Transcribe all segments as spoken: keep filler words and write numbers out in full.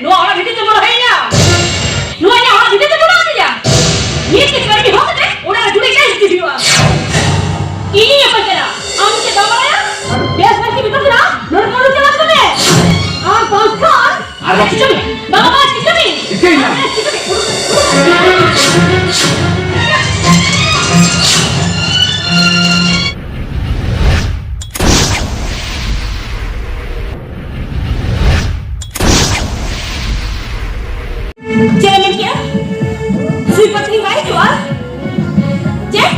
ᱱᱚᱣᱟ ᱚᱲᱟᱜ ᱵᱷᱤᱛᱤᱨ ᱛᱮ ᱵᱚᱞᱚ ᱦᱮᱡ ᱮᱱᱟ᱾ ᱱᱚᱣᱟ ᱤᱧᱟᱹᱜ ᱚᱲᱟᱜ ᱵᱷᱤᱛᱤᱨ ᱛᱮ ᱵᱚᱞᱚ ᱟᱫᱮᱭᱟ᱾ ᱱᱤᱛ ᱜᱮ ᱠᱟᱹᱢᱤ ᱦᱚᱸ ᱠᱟᱛᱮ ᱚᱲᱟᱜ ᱨᱮ ᱫᱩᱲᱩᱵ ᱜᱮ ᱦᱤᱡᱩᱜ ᱦᱩᱭᱩᱜᱼᱟ᱾ ᱤᱧᱤᱧ ᱚᱠᱚᱭ ᱠᱟᱱᱟ? ᱟᱢ ᱪᱮᱫ ᱵᱟᱢ ᱵᱟᱲᱟᱭᱟ? ᱵᱮᱥ ᱵᱟᱭ ᱠᱟᱹᱢᱤ ᱠᱟᱱᱟ, ᱱᱚᱰᱮ ᱠᱷᱚᱱ ᱩᱰᱩᱠ ᱪᱟᱞᱟᱜ ᱢᱮ᱾ ᱟᱨ ᱵᱟᱝᱠᱷᱟᱱ ᱟᱨ ᱪᱤᱠᱟᱹ ᱢᱮ? ᱵᱟᱵᱟ, ᱵᱟᱵᱟ, ᱪᱤᱠᱟᱹ ᱢᱮ? ᱪᱤᱠᱟᱹᱭᱮᱱᱟ? ᱟᱨ ᱪᱤᱠᱟᱹ ᱢᱮ? ᱩᱰᱩᱠ, ᱩᱰᱩᱠ᱾ ᱪᱮᱫ ᱮ ᱢᱮᱱ ᱠᱮᱜᱼᱟ? ᱥᱩᱭ ᱯᱟᱹᱛᱤ ᱵᱟᱭ ᱦᱤᱡᱩᱜᱼᱟ? ᱪᱮᱫ?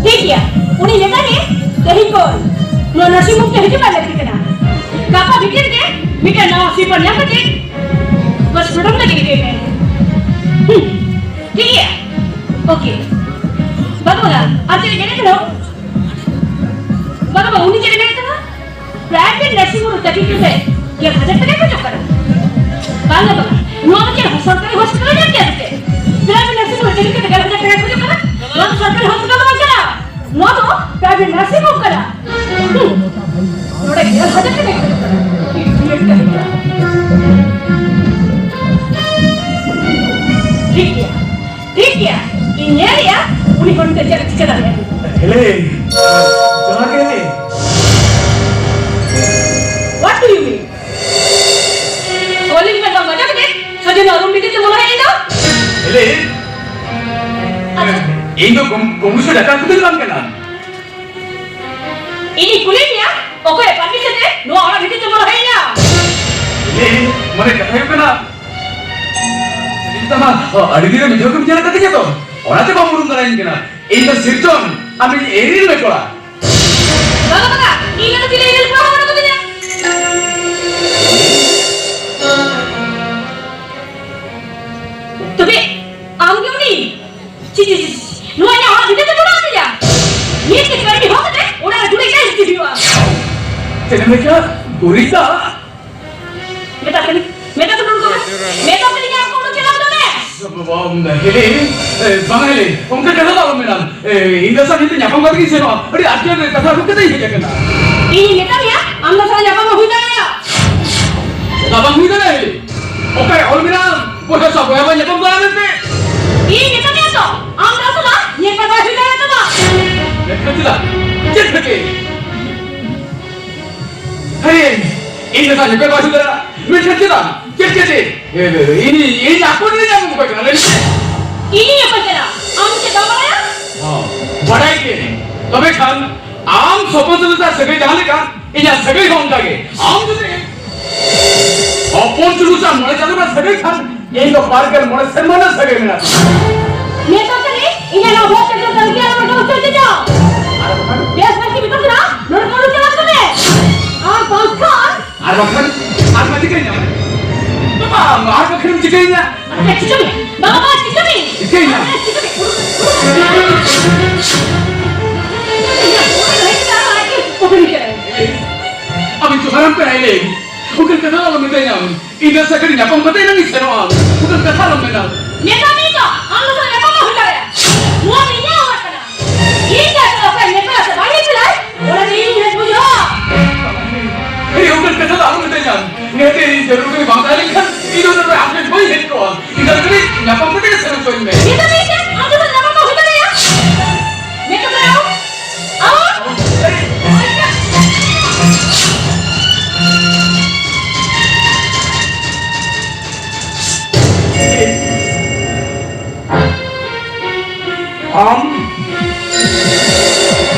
ᱴᱷᱤᱠ ᱜᱮᱭᱟ, ᱩᱱᱤ ᱢᱮᱛᱟᱭ ᱢᱮ, ᱛᱮᱦᱮᱧ ᱠᱷᱚᱱ ᱱᱚᱣᱟ ᱱᱟᱨᱥᱤᱝ ᱦᱳᱢ ᱛᱮ ᱦᱤᱡᱩᱜ ᱵᱟᱭ ᱞᱟᱹᱠᱛᱤ ᱠᱟᱱᱟ᱾ ᱜᱟᱯᱟ ᱵᱷᱤᱛᱤᱨ ᱨᱮᱜᱮ ᱢᱤᱫᱴᱟᱝ ᱱᱟᱣᱟ ᱥᱩᱭᱯᱟᱨ ᱧᱟᱢ ᱠᱟᱛᱮ ᱵᱟᱥ ᱯᱨᱚᱰᱚᱢ ᱞᱟᱹᱜᱤᱫ ᱨᱤᱠᱟᱹᱭ ᱢᱮ᱾ ᱦᱩᱸ, ᱴᱷᱤᱠ ᱜᱮᱭᱟ? ᱳᱠᱮ᱾ ᱵᱟᱹᱵᱩ ᱵᱟᱞᱟ, ᱟᱨ ᱪᱮᱫ ᱤᱧ ᱢᱮᱱᱮᱫ ᱛᱟᱦᱮᱱᱟ? ᱵᱟᱵᱟ, ᱩᱱᱤ ᱪᱮᱫ ᱮ ᱢᱮᱱᱮᱫ ᱛᱟᱦᱮᱱᱟ? ᱯᱨᱟᱭᱵᱷᱮᱴ ᱱᱟᱨᱥᱤᱝ ᱦᱳᱢ ᱨᱮ ᱪᱟᱹᱠᱨᱤ ᱠᱟᱛᱮ ᱜᱮᱞ ᱦᱟᱡᱟᱨ ᱴᱟᱠᱟᱭ ᱠᱷᱚᱡᱚᱜ ᱠᱟᱱᱟ᱾ ᱵᱟᱝᱟ, ᱵᱟᱝᱟ, ᱱᱚᱣᱟ ᱫᱚ ᱪᱮᱫ ᱥᱚᱨᱠᱟᱨᱤ ᱦᱚᱥᱯᱤᱴᱟᱞ ᱨᱮ ᱧᱟᱢ ᱠᱮᱭᱟ ᱥᱮ ᱪᱮᱫ? ᱯᱨᱟᱭᱵᱷᱮᱴ ᱱᱟᱨᱥᱤᱝ ᱦᱳᱢ ᱨᱮ ᱪᱟᱹᱠᱨᱤ ᱠᱟᱛᱮ ᱜᱮᱞ ᱦᱟᱡᱟᱨ ᱴᱟᱠᱟᱭ ᱠᱷᱚᱡᱚᱜ ᱠᱟᱱᱟ? ᱱᱚᱣᱟ ᱫᱚ ᱥᱚᱨᱠᱟᱨᱤ ᱦᱚᱥᱯᱤᱴᱟᱞ ᱫᱚ ᱵᱟᱝ ᱠᱟᱱᱟ, ᱱᱚᱣᱟ ᱫᱚ ᱯᱨᱟᱭᱵᱷᱮᱴ ᱱᱟᱨᱥᱤᱝ ᱦᱳᱢ ᱠᱟᱱᱟ᱾ ᱦᱩᱸ, ᱱᱚᱰᱮ ᱜᱮᱞ ᱦᱟᱡᱟᱨ ᱴᱟᱠᱟᱭ ᱠᱷᱚᱡᱚᱜ ᱠᱟᱱᱟ᱾ ᱴᱨᱤᱴᱢᱮᱱᱴ ᱠᱟᱹᱢᱤ ᱠᱟᱱᱟ᱾ ᱴᱷᱤᱠ ᱜᱮᱭᱟ᱾ ᱴᱷᱤᱠ ᱜᱮᱭᱟ, ᱤᱧ ᱧᱮᱞᱮᱜᱼᱟ, ᱩᱱᱤ ᱦᱚᱲ ᱱᱤᱛᱚᱜ ᱪᱮᱫ ᱮ ᱪᱤᱠᱟᱹ ᱫᱟᱲᱮᱭᱟᱜᱼᱟ᱾ ᱦᱮᱞᱮ, ᱡᱚᱦᱟᱨ ᱜᱮ ᱦᱮᱞᱮ᱾ What do you mean? Calling ᱵᱮᱞ ᱵᱟᱝ ᱵᱟᱡᱟᱣ ᱠᱟᱛᱮ ᱥᱚᱡᱚᱱ ᱨᱩᱢ ᱵᱷᱤᱛᱤᱨ ᱛᱮ ᱵᱚᱞᱚ ᱦᱮᱡ ᱮᱱᱟ? ᱦᱮᱞᱮ, ᱟᱪᱪᱷᱟ᱾ ᱤᱧ ᱫᱚ ᱠᱚᱢ-, ᱠᱚᱢᱤᱥᱚᱱ ᱰᱟᱠᱛᱟᱨ ᱠᱚᱫᱚᱧ ᱵᱟᱝ ᱠᱟᱱᱟ᱾ ᱤᱧᱤᱧ ᱠᱩᱞᱤᱭᱮᱫ ᱢᱮᱭᱟ, ᱚᱠᱚᱭ ᱯᱟᱨᱢᱤᱥᱚᱱ ᱛᱮ ᱱᱚᱣᱟ ᱚᱲᱟᱜ ᱵᱷᱤᱛᱤᱨ ᱛᱮ ᱵᱚᱞᱚ ᱦᱮᱡ ᱮᱱᱟ? ᱦᱮᱞᱮ, ᱢᱟᱱᱮ ᱠᱟᱛᱷᱟ ᱦᱩᱭᱩᱜ ᱠᱟᱱᱟ, ᱥᱤᱨᱡᱚᱱ ᱫᱟ ᱢᱟ, ᱟᱹᱰᱤ ᱫᱤᱱ ᱨᱮ ᱢᱤᱫ ᱫᱷᱟᱣ ᱜᱮᱢ ᱧᱮᱞ ᱟᱠᱟᱫᱤᱧᱟ ᱛᱚ, ᱚᱱᱟᱛᱮ ᱵᱟᱢ ᱩᱨᱩᱢ ᱫᱟᱲᱮᱭᱟᱹᱧ ᱠᱟᱱᱟ᱾ ᱤᱧ ᱫᱚ ᱥᱤᱨᱡᱚᱱ, ᱟᱢᱤᱡ ᱮᱨᱤᱞ ᱢᱮ ᱠᱚᱲᱟ᱾ ᱵᱟᱵᱟ, ᱵᱟᱵᱟ, ᱤᱧ ᱫᱚ ᱪᱤᱞᱤ ᱮᱨᱤᱞ ᱠᱚᱲᱟ ᱦᱚᱸ ᱵᱟᱹᱱᱩᱜ ᱠᱟᱫᱤᱧᱟ᱾ ᱛᱚᱵᱮ, ᱟᱢ ᱜᱮ ᱩᱱᱤ? ᱪᱤ, ᱪᱤ, ᱪᱤ, ᱪᱤ, ᱱᱚᱣᱟ ᱤᱧᱟᱹᱜ ᱚᱲᱟᱜ ᱵᱷᱤᱛᱤᱨ ᱛᱮ ᱵᱚᱞᱚ ᱟᱫᱤᱧᱟ᱾ ᱱᱤᱛ ᱜᱮ ᱠᱟᱹᱢᱤ ᱦᱚᱸ ᱠᱟᱛᱮ ᱚᱲᱟᱜ ᱨᱮ ᱫᱩᱲᱩᱵ ᱜᱮ ᱦᱤᱡᱩᱜ ᱦᱩᱭᱩᱜᱼᱟ᱾ ᱪᱮᱫ ᱮᱢ ᱞᱟᱹᱭ ᱠᱮᱫᱟ? ᱜᱩᱨᱤᱡ ᱫᱟᱜ? ᱢᱮᱛᱟ ᱠᱟᱹᱱᱟᱹᱧ, ᱢᱮᱛᱟ ᱠᱟᱹᱱᱟᱹᱧ ᱩᱰᱩᱠᱚᱜ ᱢᱮ᱾ ᱢᱮᱛᱟ ᱠᱟᱹᱱᱟᱹᱧ ᱟᱢ ᱠᱚ ᱩᱰᱩᱠ ᱪᱟᱞᱟᱜ ᱢᱮ᱾ ᱵᱟᱵᱟ, ᱦᱤᱞᱤ, ᱮ, ᱵᱟᱝ ᱦᱤᱞᱤ, ᱚᱱᱠᱟ ᱠᱟᱛᱷᱟ ᱫᱚ ᱟᱞᱚᱢ ᱢᱮᱱᱟ᱾ ᱮ, ᱤᱧ ᱫᱚ ᱥᱟᱨ ᱱᱤᱛᱚᱜ ᱧᱟᱯᱟᱢ ᱠᱟᱛᱮ ᱜᱤᱧ ᱥᱮᱱᱚᱜᱼᱟ᱾ ᱟᱹᱰᱤ ᱟᱨᱡᱮᱱᱴ ᱨᱮ ᱠᱟᱛᱷᱟ ᱟᱹᱜᱩ ᱠᱟᱛᱮ ᱤᱧ ᱦᱮᱡ ᱟᱠᱟᱱᱟ᱾ ᱤᱧᱤᱧ ᱢᱮᱛᱟᱫ ᱢᱮᱭᱟ, ᱟᱢ ᱫᱚ ᱥᱟᱞᱟ ᱧᱟᱯᱟᱢ ᱵᱟᱝ ᱦᱩᱭ ᱫᱟᱲᱮᱭᱟᱜᱼᱟ᱾ ᱪᱮᱫᱟᱜ ᱵᱟᱝ ᱦᱩᱭ ᱫᱟᱲᱮᱭᱟᱜᱼᱟ ᱦᱤᱞᱤ? ᱚᱠᱟᱨᱮ ᱚᱞ ᱢᱮᱱᱟᱜᱼᱟ, ᱵᱚᱭᱦᱟ ᱥᱟᱶ ᱵᱚᱭᱦᱟ ᱵᱚᱱ ᱧᱟᱯᱟᱢ ᱫᱟᱲᱮᱭᱟᱜᱼᱟ ᱢᱮᱱᱛᱮ? ᱤᱧ ᱢᱮᱛᱟᱫ ᱢᱮᱭᱟ ᱛᱚ, ᱟᱢ ᱫᱚ ᱥᱟᱞᱟ ᱧᱮᱯᱮᱞ ᱵᱟᱭ ᱦᱩᱭ ᱫᱟᱲᱮᱭᱟᱜ ᱛᱟᱢᱟ᱾ ᱢᱮᱱᱠᱷᱟᱱ ᱪᱮᱫᱟᱜ? ᱪᱮᱫ ᱠᱷᱟᱹᱛᱤᱨ? ᱦᱮᱸ, ᱤᱧ ᱫᱚ ᱥᱟᱞᱟ ᱧᱮᱯᱮᱞ ᱵᱟᱭ ᱦᱩᱭ ᱫᱟᱲᱮᱭᱟᱜᱼᱟ᱾ ᱢᱮᱱᱠᱷᱟᱱ ᱪᱮᱫᱟᱜ? ᱪᱮᱫ ᱠᱷᱟᱹᱛᱤᱨ? ᱮ, ᱮ, ᱤᱧ, ᱤᱧ ᱟᱠᱚ ᱨᱮ ᱧᱟᱢ ᱚᱠᱚᱭ ᱠᱟᱱᱟ, ᱞᱟᱹᱭ ᱢᱮᱥᱮ᱾ ᱤᱧᱤᱧ ᱚᱠᱚᱭ ᱠᱟᱱᱟ? ᱟᱢ ᱪᱮᱫ ᱵᱟᱢ ᱵᱟᱲᱟᱭᱟ? ᱦᱚᱸ, ᱵᱟᱲᱟᱭ ᱜᱮ᱾ ᱛᱚᱵᱮ ᱠᱷᱟᱱ ᱟᱢ ᱥᱚᱯᱚᱱ ᱥᱚᱸᱜᱮ ᱥᱟᱹᱜᱟᱹᱭ ᱡᱟᱦᱟᱸ ᱞᱮᱠᱟ, ᱤᱧᱟᱹᱜ ᱥᱟᱹᱜᱟᱹᱭ ᱦᱚᱸ ᱚᱱᱠᱟ ᱜᱮ᱾ ᱟᱢ ᱡᱩᱫᱤ ᱦᱚᱯᱚᱱ ᱪᱩᱱᱩ ᱥᱟᱶ ᱢᱚᱬᱮ ᱪᱟᱸᱫᱳ ᱨᱮᱱᱟᱜ ᱥᱟᱹᱜᱟᱹᱭ ᱠᱷᱟᱱ, ᱤᱧ ᱫᱚ ᱵᱟᱨ ᱜᱮᱞ ᱢᱚᱬᱮ ᱥᱮᱨᱢᱟ ᱨᱮᱱᱟᱜ ᱥᱟᱹᱜᱟᱹᱭ ᱢᱮᱱᱟᱜ ᱛᱤᱧᱟ᱾ ᱱᱤᱛᱚᱜ ᱠᱷᱟᱹᱞᱤ ᱤᱧᱟᱹᱜ ᱱᱚᱣᱟ ᱵᱷᱳᱴ ᱪᱟᱸᱫᱳ ᱛᱟᱹᱞᱠᱤ ᱟᱞᱚᱢ ᱚᱰᱚᱠ ᱦᱚᱪᱚᱭ ᱛᱤᱧᱟ᱾ ᱟᱨ ᱵᱟᱠᱷᱟᱱ? ᱵᱮᱥ ᱵᱮᱥ ᱜᱮ ᱢᱮᱛᱟᱢ ᱠᱟᱱᱟ, ᱱᱚᱰᱮ ᱠᱷᱚᱱ ᱩᱰᱩᱠ ᱪᱟᱞᱟᱜ ᱢᱮ᱾ ᱟᱨ ᱵᱟᱝᱠᱷᱟᱱ ᱟᱨ ᱵᱟᱠᱷᱟᱱ, ᱟᱨ ᱵᱟᱠᱷᱟᱱ ᱪᱤᱠᱟᱹᱧ ᱧᱟᱢᱟ? ᱵᱟᱵᱟ, ᱟᱨ ᱵᱟᱠᱷᱟᱱ ᱪᱤᱠᱟᱹᱧ ᱧᱟᱢᱟ? ᱟᱨ ᱵᱟᱠᱷᱟᱱ ᱪᱤᱠᱟᱹ ᱢᱮ? ᱵᱟᱵᱟ, ᱪᱤᱠᱟᱹ ᱢᱮ? ᱪᱤᱠᱟᱹᱧ ᱧᱟᱢᱟ? ᱟᱨ ᱪᱤᱠᱟᱹ ᱢᱮ? ᱟᱢᱤᱧ ᱡᱚᱦᱟᱨᱟᱢ ᱠᱟᱱᱟ, ᱤᱞᱤ᱾ ᱩᱱᱠᱟᱱ ᱠᱟᱛᱷᱟ ᱟᱞᱚᱢ ᱢᱮᱛᱟᱧᱟ᱾ ᱤᱧ ᱫᱚ ᱥᱟᱹᱜᱟᱹᱭ ᱧᱟᱯᱟᱢ ᱠᱟᱛᱮ ᱮᱱᱟᱝ ᱤᱧ ᱥᱮᱱᱚᱜᱼᱟ᱾ ᱩᱱᱠᱟᱱ ᱠᱟᱛᱷᱟ ᱟᱞᱚᱢ ᱢᱮᱱᱟ᱾ ᱢᱮᱛᱟ ᱢᱮᱭᱟᱹᱧ ᱛᱚ, ᱟᱢ ᱫᱚ ᱥᱟᱞᱟ ᱧᱟᱯᱟᱢ ᱵᱟᱢ ᱦᱩᱭ ᱫᱟᱲᱮᱭᱟᱜᱼᱟ᱾ ᱱᱚᱣᱟ ᱫᱚ ᱤᱧᱟᱹᱜ ᱚᱲᱟᱜ ᱠᱟᱱᱟ᱾ ᱤᱧ ᱫᱚ ᱚᱠᱚᱭ ᱧᱮᱯᱮᱞᱟ ᱥᱮ ᱵᱟᱭ ᱧᱮᱯᱮᱞᱟ, ᱚᱱᱟ ᱫᱚ ᱤᱧ ᱦᱮᱡ ᱵᱩᱡᱷᱟᱹᱣᱟ᱾ ᱮᱭ, ᱚᱱᱠᱟᱱ ᱠᱟᱛᱷᱟ ᱫᱚ ᱟᱞᱚᱢ ᱢᱮᱛᱟᱧᱟ᱾ ᱱᱤᱦᱟᱹᱛ ᱤᱧ ᱡᱟᱹᱨᱩᱲ ᱠᱟᱹᱢᱤ ᱵᱟᱝ ᱛᱟᱦᱮᱸ ᱞᱮᱱᱠᱷᱟᱱ ᱤᱧ ᱫᱚ ᱱᱚᱰᱮ ᱟᱢ ᱴᱷᱮᱱ ᱵᱟᱹᱧ ᱦᱮᱡ ᱠᱚᱜᱼᱟ᱾ ᱤᱧ ᱫᱚ ᱠᱟᱹᱴᱤᱡ ᱧᱟᱯᱟᱢ ᱠᱟᱛᱮ ᱜᱮ ᱥᱮᱱ ᱦᱚᱪᱚᱧ ᱢᱮ᱾ ᱢᱮᱛᱟ ᱢᱮᱭᱟᱹᱧ ᱥᱮ, ᱟᱢ ᱫᱚ ᱥᱟᱞᱟ ᱧᱟᱯᱟᱢ ᱵᱟᱢ ᱦᱩᱭ ᱫᱟᱲᱮᱭᱟᱜᱼᱟ᱾ ᱢᱮᱛᱟ ᱢᱮᱭᱟᱹᱧ᱾ ᱟᱢ? ᱟᱢ?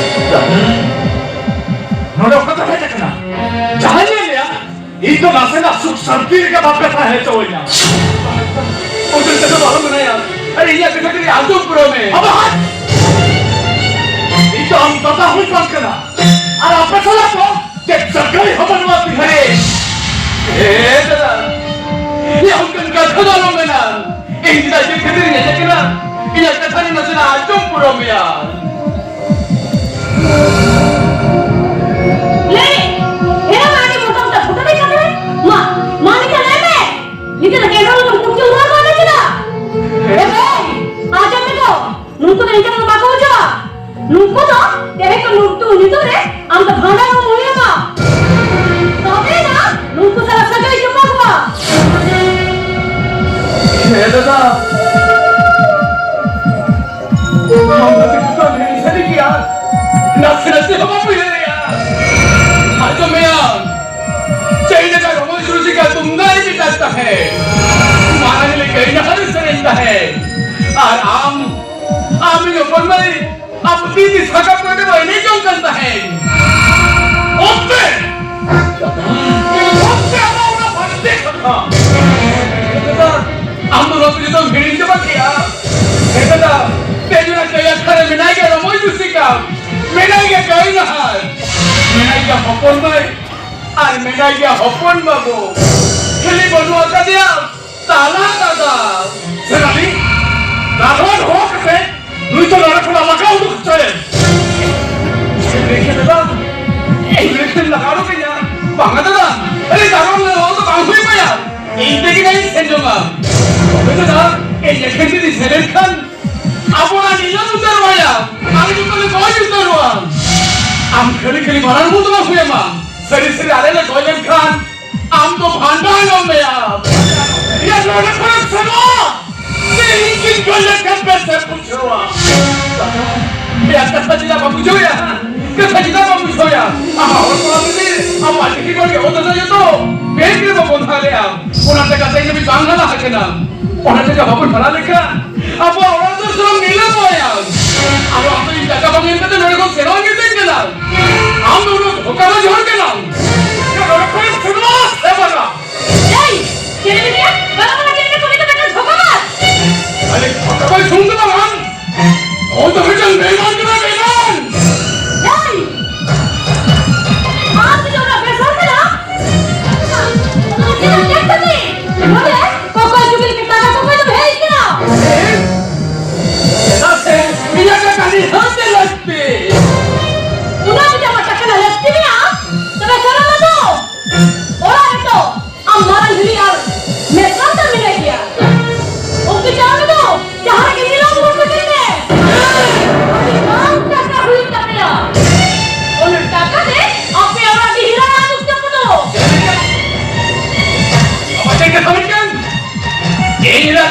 ᱱᱚᱰᱮ ᱚᱠᱟ ᱛᱮᱢ ᱦᱮᱡ ᱟᱠᱟᱱᱟ? ᱡᱟᱦᱟᱸᱭ ᱞᱟᱹᱭ ᱞᱮᱭᱟ, ᱤᱧ ᱫᱚ ᱱᱟᱥᱮᱱᱟᱜ ᱥᱩᱠ ᱥᱟᱱᱛᱤ ᱨᱮᱜᱮ ᱵᱟᱯᱮ ᱛᱟᱦᱮᱸ ᱦᱚᱪᱚᱣᱟᱹᱧᱟ᱾ ᱚᱱᱠᱟᱱ ᱠᱟᱛᱷᱟ ᱫᱚ ᱟᱞᱚᱢ ᱢᱮᱱᱟᱭᱟ᱾ ᱟᱨ ᱤᱧᱟᱹᱜ ᱠᱟᱛᱷᱟ ᱠᱟᱹᱴᱤᱡ ᱟᱸᱡᱚᱢ ᱯᱩᱨᱟᱹᱣ ᱢᱮ᱾ ᱵᱟᱵᱟ! ᱤᱧ ᱫᱚ ᱟᱢ ᱫᱟᱫᱟ ᱦᱩᱭ ᱵᱟᱝ ᱠᱟᱱᱟ᱾ ᱟᱨ ᱟᱯᱮ ᱥᱟᱞᱟᱜ ᱫᱚ ᱪᱮᱫ ᱥᱟᱹᱜᱟᱹᱭ ᱦᱚᱸ ᱵᱟᱹᱱᱩᱜᱼᱟ ᱛᱤᱧ᱾ ᱦᱮᱸ᱾ ᱮ ᱫᱟᱫᱟ, ᱮ ᱚᱱᱠᱟᱱ ᱠᱟᱛᱷᱟ ᱫᱚ ᱟᱞᱚᱢ ᱢᱮᱱᱟ᱾ ᱤᱧ ᱪᱮᱫᱟᱜ ᱪᱮᱫ ᱠᱷᱟᱹᱛᱤᱨ ᱤᱧ ᱦᱮᱡ ᱟᱠᱟᱱᱟ? ᱤᱧᱟᱹᱜ ᱠᱟᱛᱷᱟ ᱨᱮ ᱱᱟᱥᱮᱱᱟᱜ ᱟᱸᱡᱚᱢ ᱯᱩᱨᱟᱹᱣ ᱢᱮᱭᱟ᱾ ᱞᱟᱹᱭ, ᱮᱨᱟ ᱢᱟ ᱟᱹᱰᱤ ᱢᱚᱴᱟ ᱢᱚᱴᱟ ᱯᱷᱳᱴᱳ ᱫᱮᱠᱷᱟᱣ ᱢᱮ᱾ ᱢᱟ, ᱢᱟ ᱱᱤᱛᱚᱜ ᱞᱟᱹᱭ ᱢᱮ᱾ ᱱᱤᱛᱚᱜ ᱫᱚ ᱠᱮᱱᱰᱨᱚ ᱞᱮᱠᱟ ᱠᱩᱠᱪᱩ ᱩᱢᱟᱹᱨ ᱵᱟᱝ ᱢᱮ ᱪᱮᱫᱟᱜ? ᱠᱚᱫᱚ ᱮᱱᱠᱷᱟᱱ ᱫᱚ ᱵᱟᱠᱚ ᱵᱩᱡᱷᱟᱹᱣᱟ᱾ ᱱᱩᱠᱩ ᱫᱚ ᱛᱮᱦᱮᱧ ᱠᱷᱚᱱ ᱱᱩᱠᱩ ᱧᱩᱛᱩᱢ ᱨᱮ ᱟᱢ ᱫᱚ ᱵᱷᱟᱸᱰᱟᱱ ᱦᱚᱸ ᱦᱩᱭ ᱟᱢᱟ᱾ ᱛᱚᱵᱮ ᱱᱟ ᱱᱩᱠᱩ ᱥᱟᱞᱟᱜ ᱥᱟᱹᱜᱟᱹᱭ ᱡᱚᱯᱲᱟᱣ ᱠᱚᱣᱟ᱾ ᱦᱮᱸ ᱫᱟᱫᱟ, ᱟᱢ ᱫᱚ ᱠᱤᱪᱷᱩ ᱫᱚ ᱦᱤᱲᱤᱧ ᱥᱟᱹᱨᱤ ᱜᱮᱭᱟ᱾ ᱱᱟᱥᱮ ᱱᱟᱥᱮ ᱦᱚᱸ ᱵᱟᱢ ᱩᱭᱦᱟᱹᱨᱮᱜᱼᱟ᱾ ᱟᱸᱡᱚᱢᱮᱭᱟᱢ, ᱪᱮᱫ ᱞᱮᱠᱟ ᱨᱚᱢᱚᱡᱽ ᱨᱩᱥᱤᱠᱟ ᱛᱩᱢᱫᱟᱜ ᱮ ᱢᱮᱴᱟᱜ ᱛᱟᱦᱮᱸᱫ, ᱢᱟᱨᱟᱝ ᱞᱮᱠᱟ ᱰᱟᱦᱟᱨ ᱮ ᱥᱮᱨᱮᱧ ᱛᱟᱦᱮᱸᱫ, ᱟᱨ ᱟᱢ, ᱟᱢ ᱤᱧ ᱦᱚᱯᱚᱱ ᱢᱟᱹᱭ, ᱟᱵᱚ ᱛᱤ ᱛᱤ ᱥᱟᱠᱟᱢ ᱠᱚᱨᱮ ᱵᱚ ᱮᱱᱮᱡ ᱡᱚᱝ ᱠᱟᱱ ᱛᱟᱦᱮᱸᱫ᱾ ᱚᱱᱛᱮ, ᱚᱱᱛᱮ ᱟᱢᱟᱜ ᱚᱱᱟ ᱵᱟᱹᱲᱛᱤ ᱠᱟᱛᱷᱟ᱾ ᱟᱢ ᱫᱚ ᱱᱚᱣᱟ ᱠᱚ ᱡᱚᱛᱚᱢ ᱦᱤᱲᱤᱧ ᱪᱟᱵᱟ ᱠᱮᱜᱼᱟ᱾ ᱦᱮᱸ ᱫᱟᱫᱟ, ᱛᱮᱦᱮᱧ ᱚᱱᱟ ᱠᱟᱹᱭ ᱟᱠᱷᱲᱟ ᱨᱮ ᱢᱮᱱᱟᱭ ᱜᱮᱭᱟ ᱨᱚᱢᱚᱡᱽ ᱨᱩᱥᱤᱠᱟ, ᱢᱮᱱᱟᱭ ᱜᱮᱭᱟ ᱠᱟᱹᱭ ᱱᱟᱦᱟᱨ, ᱢᱮᱱᱟᱭ ᱜᱮᱭᱟ ᱦᱚᱯᱚᱱ ᱢᱟᱹᱭ, ᱟᱨ ᱢᱮᱱᱟᱭ ᱜᱮᱭᱟ ᱦᱚᱯᱚᱱ ᱵᱟᱹᱵᱩ᱾ ᱠᱷᱟᱹᱞᱤ ᱵᱟᱹᱱᱩᱜ ᱟᱠᱟᱫᱮᱭᱟ ᱛᱟᱞᱟ ᱫᱟᱫᱟ᱾ ᱥᱮᱱᱟᱞᱤ, ᱫᱟᱨᱣᱟᱱ ᱦᱚᱦᱚ ᱠᱟᱛᱮ ᱱᱩᱭ ᱫᱚ ᱱᱚᱰᱮ ᱠᱷᱚᱱᱟᱜ ᱞᱟᱜᱟ ᱩᱰᱩᱠ ᱦᱚᱪᱚᱭᱮᱢ᱾ ᱤᱞᱮᱠᱥᱚᱱ ᱫᱟᱫᱟ, ᱤᱞᱮᱠᱥᱚᱱ ᱞᱟᱜᱟᱣ ᱩᱰᱩᱠ ᱤᱧᱟ᱾ ᱵᱟᱝᱟ ᱫᱟᱫᱟ, ᱟᱨᱮ ᱫᱟᱨᱣᱟᱱ ᱦᱚᱦᱚ ᱫᱚ ᱵᱟᱝ ᱦᱩᱭ ᱟᱢᱟ᱾ ᱤᱧ ᱛᱮᱜᱮ ᱱᱟᱜ ᱤᱧ ᱥᱮᱱ ᱡᱚᱝᱟ᱾ ᱛᱚᱵᱮ ᱫᱟᱫᱟ, ᱤᱧ ᱮᱠᱷᱮᱱ ᱡᱩᱫᱤ ᱥᱮᱱ ᱞᱮᱱᱠᱷᱟᱱ ᱟᱵᱚ ᱚᱱᱟ ᱱᱤᱭᱚᱢ ᱩᱛᱟᱹᱨᱚᱜᱼᱟ, ᱟᱞᱮ ᱡᱚᱛᱚ ᱞᱮ ᱜᱚᱡ ᱩᱛᱟᱹᱨᱚᱜᱼᱟ᱾ ᱟᱢ ᱠᱷᱟᱹᱞᱤ ᱠᱷᱟᱹᱞᱤ ᱵᱷᱟᱸᱰᱟᱱ ᱵᱚᱱ ᱫᱚ ᱵᱟᱝ ᱦᱩᱭ ᱟᱢᱟ᱾ ᱥᱟᱹᱨᱤ ᱥᱟᱹᱨᱤ ᱟᱞᱮ ᱞᱮ ᱜᱚᱡ ᱞᱮᱱᱠᱷᱟᱱ ᱟᱢ ᱫᱚ ᱵᱷᱟᱸᱰᱟᱱᱚᱜ ᱢᱮᱭᱟ᱾ ᱭᱟ ᱱᱚᱰᱮ ᱠᱷᱚᱱᱮᱢ ᱥᱮᱱᱚᱜᱼᱟ᱾ ᱥᱮ ᱤᱧ ᱜᱤᱧ ᱜᱚᱡ ᱞᱮᱱᱠᱷᱟᱱ ᱵᱮᱥ ᱮᱢ ᱵᱩᱡᱷᱟᱹᱣᱟ᱾ ᱭᱟ ᱠᱟᱛᱷᱟ ᱪᱮᱫᱟᱜ ᱵᱟᱢ ᱵᱩᱡᱷᱟᱹᱣᱮᱫᱼᱟ? ᱠᱟᱛᱷᱟ ᱪᱮᱫᱟᱜ ᱵᱟᱢ ᱵᱩᱡᱷᱟᱹᱣᱮᱫᱼᱟ? ᱟᱢᱟᱜ ᱦᱚᱲ ᱠᱚᱲᱟ ᱢᱤᱫᱴᱤᱡ ᱟᱵᱚᱣᱟᱜ ᱰᱤᱦᱤ ᱜᱚᱲ ᱜᱮ ᱚᱛ ᱦᱟᱥᱟ ᱡᱚᱛᱚ ᱵᱮᱝᱠ ᱨᱮᱵᱚ ᱵᱚᱸᱫᱷᱟ ᱞᱮᱫᱼᱟ᱾ ᱚᱱᱟ ᱴᱟᱠᱟ ᱛᱮ ᱱᱩᱭ ᱵᱟᱝ ᱦᱟᱞᱟ ᱟᱠᱟᱱᱟ᱾ ᱚᱱᱟ ᱴᱟᱠᱟ ᱵᱟᱵᱚᱱ ᱦᱟᱞᱟ ᱞᱮᱠᱷᱟᱱ ᱟᱵᱚᱣᱟᱜ ᱚᱲᱟᱜ ᱫᱩᱣᱟᱹᱨ ᱥᱟᱱᱟᱢ ᱱᱤᱞᱟᱹᱢᱚᱜᱼᱟ᱾ ᱟᱫᱚ ᱟᱢ ᱫᱚ ᱤᱧ ᱴᱟᱠᱟ ᱵᱟᱝ ᱮᱢ ᱠᱟᱛᱮ ᱱᱚᱰᱮ ᱠᱷᱚᱱ ᱥᱮᱱᱚᱜ ᱮᱢ ᱢᱮᱛᱟᱹᱧ ᱠᱟᱱᱟ? ᱟᱢ ᱫᱚ ᱩᱱᱟᱹᱜ ᱫᱷᱳᱠᱟᱵᱟᱡ ᱦᱚᱲ ᱠᱟᱱᱟᱢ? ᱱᱚᱰᱮ ᱠᱷᱚᱱ ᱥᱮᱱᱚᱜᱼᱟ ᱥᱮ ᱵᱟᱝᱟ? ᱮᱭ! ᱪᱮᱫ ᱮᱢ ᱢᱮᱱᱮᱫᱼᱟ? ᱵᱟᱵᱟ, ᱵᱟᱵᱟ, ᱪᱮᱫ ᱮᱢ ᱢᱮᱱᱮᱫᱼᱟ? ᱩᱱᱤ ᱫᱚ ᱢᱤᱫᱴᱟᱝ ᱫᱷᱳᱠᱟᱵᱟᱡ! ᱟᱨᱮ, ᱫᱷᱳᱠᱟᱵᱟᱡ ᱥᱩᱢᱩᱝ ᱫᱚ ᱵᱟᱝ, ᱟᱢ ᱦᱚᱸ ᱫᱚ ᱢᱤᱫᱴᱟᱝ ᱵᱮᱭᱤᱢᱟᱱ ᱠᱟᱱᱟ, ᱵᱮᱭᱤᱢᱟᱱ! ᱮᱭ! ᱟᱢ ᱡᱩᱫᱤ ᱚᱱᱟ ᱵᱮᱥ ᱦᱚᱲ ᱠᱟᱱᱟ, ᱟᱢ ᱪᱮᱫᱟᱜ ᱧᱮᱞ ᱠᱟᱛᱮ ᱱᱚᱰᱮ ᱠᱚᱠᱚᱭ ᱡᱩᱜᱤ ᱞᱮᱠᱟ ᱴᱟᱠᱟ ᱠᱚᱠᱚᱭ ᱫᱚᱢ ᱦᱮᱡ ᱠᱟᱱᱟ? ᱪᱮᱫᱟᱜ ᱥᱮ ᱤᱧᱟᱹᱜ ᱴᱟᱠᱟ ᱱᱤᱦᱟᱹᱛ ᱜᱮ ᱞᱟᱹᱠᱛᱤ᱾ ᱚᱱᱟ ᱡᱩᱫᱤ ᱟᱢᱟᱜ ᱴᱟᱠᱟ ᱨᱮᱱᱟᱜ ᱞᱟᱹᱠᱛᱤ ᱢᱮᱱᱟᱜᱼᱟ, ᱛᱚᱵᱮ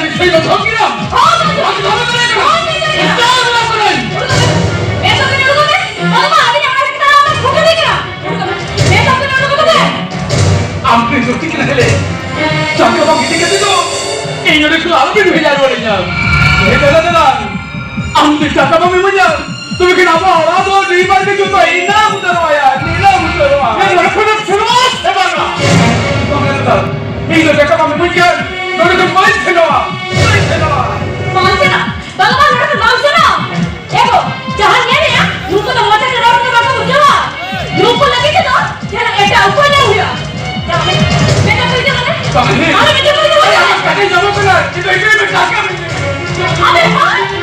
ᱱᱤᱥᱪᱚᱭ ᱫᱚ ᱫᱷᱚᱢᱠᱤ ᱫᱚ᱾ ᱦᱚᱸ, ᱫᱷᱚᱢᱠᱤ᱾ ᱟᱢ ᱫᱚ ᱫᱷᱚᱢᱠᱤ ᱫᱚ᱾ ᱦᱚᱸ, ᱫᱷᱚᱢᱠᱤ ᱫᱚ᱾ ᱪᱟᱞᱟᱣ ᱱᱚᱣᱟ ᱠᱚᱨᱮ᱾ ᱩᱰᱩᱠᱚᱜ ᱢᱮ᱾ ᱵᱮᱥ ᱠᱟᱛᱮ ᱩᱰᱩᱠᱚᱜ ᱢᱮ᱾ ᱵᱟᱝ, ᱵᱟᱝ, ᱟᱹᱵᱤᱱᱟᱜ ᱚᱲᱟᱜ ᱨᱮ ᱛᱟᱦᱮᱸ ᱠᱟᱱᱟ, ᱟᱢ ᱫᱚ ᱵᱷᱩᱜᱟᱹᱜ ᱠᱟᱱᱟ᱾ ᱩᱰᱩᱠᱚᱜ ᱢᱮ᱾ ᱵᱮᱥ ᱠᱟᱛᱮ ᱩᱰᱩᱠᱚᱜ ᱢᱮ᱾ ᱟᱢ ᱯᱮ ᱡᱳᱨ ᱠᱤᱱ ᱦᱮᱞᱮ᱾ ᱪᱟᱠᱟ ᱵᱟᱝ ᱤᱫᱤ ᱠᱟᱛᱮ ᱫᱚ ᱤᱧ ᱱᱚᱰᱮ ᱠᱷᱚᱱ ᱟᱞᱚ ᱵᱤᱱ ᱵᱷᱮᱡᱟ ᱨᱩᱣᱟᱹᱲᱤᱧᱟ᱾ ᱦᱮᱸ ᱫᱟᱫᱟ, ᱫᱟᱫᱟ, ᱟᱢ ᱡᱩᱫᱤ ᱴᱟᱠᱟ ᱵᱟᱢ ᱤᱢᱟᱹᱧᱟ, ᱛᱚᱵᱮ ᱠᱷᱟᱱ ᱟᱵᱚ ᱚᱲᱟᱜ ᱫᱚ ᱱᱤᱨᱵᱟᱨ ᱜᱮ ᱡᱚᱛᱚ ᱱᱤᱞᱟᱢ ᱩᱛᱟᱹᱨᱚᱜᱼᱟ, ᱱᱤᱞᱟᱢ ᱩᱛᱟᱹᱨᱚᱜᱼᱟ᱾ ᱦᱮᱸ, ᱱᱚᱰᱮ ᱠᱷᱚᱱ ᱮᱢ ᱥᱮᱱᱚᱜᱼᱟ ᱥᱮ ᱵᱟᱝᱟ? ᱵᱟᱝᱟ ᱫᱟᱫᱟ, ᱤᱧ ᱫᱚ ᱴᱟᱠᱟ ᱵᱟᱢ ᱤᱢᱟᱹᱧ ᱠᱷᱟᱱ ᱱᱚᱰᱮ ᱠᱷᱚᱱ ᱵᱟᱹᱧ ᱥᱮᱱᱚᱜᱼᱟ, ᱵᱟᱹᱧ ᱥᱮᱱᱚᱜᱼᱟ᱾ ᱵᱟᱢ ᱥᱮᱱᱚᱜᱼᱟ? ᱵᱟᱝᱟ, ᱵᱟᱝᱟ, ᱱᱚᱰᱮ ᱠᱷᱚᱱ ᱵᱟᱢ ᱥᱮᱱᱚᱜᱼᱟ᱾ ᱮ ᱜᱳ, ᱡᱟᱦᱟᱸᱧ ᱢᱮᱱᱮᱜᱼᱟ, ᱱᱩᱠᱩ ᱫᱚ ᱢᱚᱪᱟ ᱛᱮ ᱨᱚᱲ ᱠᱟᱛᱮ ᱵᱟᱠᱚ ᱵᱩᱡᱷᱟᱹᱣᱟ᱾ ᱱᱩᱠᱩ ᱞᱟᱹᱜᱤᱫ ᱛᱮᱫᱚ ᱡᱟᱦᱟᱱᱟᱜ ᱮᱴᱟᱜ ᱩᱯᱟᱹᱭ ᱧᱟᱢ ᱦᱩᱭᱩᱜᱼᱟ᱾ ᱡᱟᱦᱟᱸ ᱢᱮ-, ᱢᱮᱠᱟᱯ ᱦᱩᱭ ᱪᱟᱞᱟᱜ ᱢᱮ᱾ ᱵᱟᱝ, ᱦᱮᱸ᱾ ᱟᱞᱮ ᱢᱮᱠᱟᱯ ᱦᱩᱭ ᱪᱟᱞᱟᱜ ᱢᱮ᱾ ᱠᱟᱴᱤᱡ ᱧᱟᱢᱚᱜ ᱠᱟᱱᱟ, ᱠᱤᱱᱛᱩ ᱮᱠᱟᱞ ᱜᱮ ᱴᱟᱠᱟ ᱢᱮᱱᱟᱜᱼᱟ᱾ ᱟᱞᱮ ᱦᱚᱸ᱾